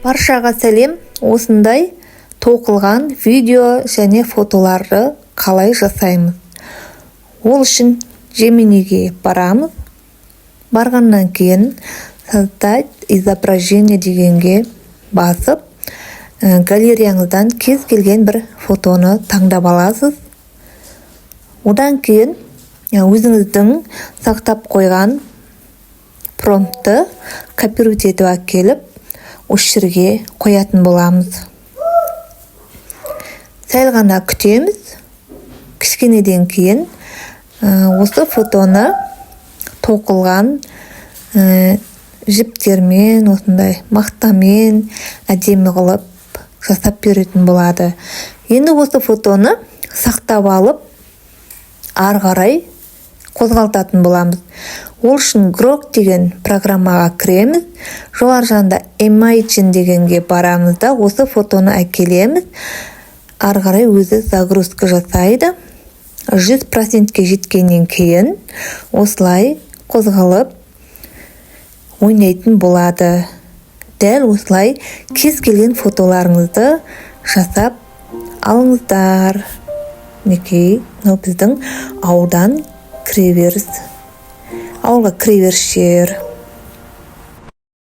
Баршаға сәлем! Осындай тоқылған видео және фотоларды қалай жасаймыз? Ол үшін Geminiге барамыз. Барғаннан кейін «Создать изображение» дегенге басып, галереяңыздан кез келген бір фотоны таңдап аласыз. Одан кейін өзіңіздің сақтап қойған промптты копировать етіп әкеліп, осы жерге қоятын боламыз. Сәл ғана күтеміз. Кішкенеден кейін осы фотоны тоқылған жіптермен, осындай мақтамен әдемі қылып жасап беретін болады. Енді осы фотоны сақтап алып, ары қарай қозғалтатын боламыз. Ол үшін Grok деген программаға кіреміз. Жоғары жағында Imagine дегенге барамыз да, осы фотоны әкелеміз. Ары қарай өзі загрузка жасайды. 100%-ке жеткеннен кейін осылай қозғалып ойнайтын болады. Дәл осылай кез келген фотоларыңызды жасап алыңыздар. Мінекей, мынау біздің ауылдан кіреберіс, ауылға кіреберіс жер.